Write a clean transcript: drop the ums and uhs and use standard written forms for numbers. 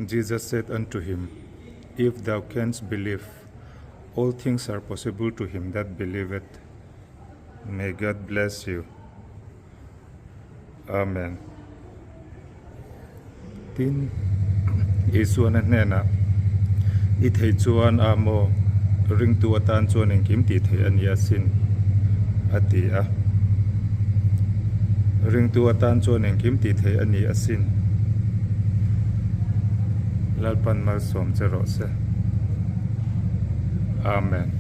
Jesus said unto him, If thou canst believe, all things are possible to him that believeth. May God bless you. Amen. Tin, Isuan a hnenah, I thei chuan a maw, ringtu atan chuan engkim tih theih a ni asin, a ti a. Ringtu atan chuan engkim tih theih a ni asin. Lalpan malsawm che rawh se. Amen.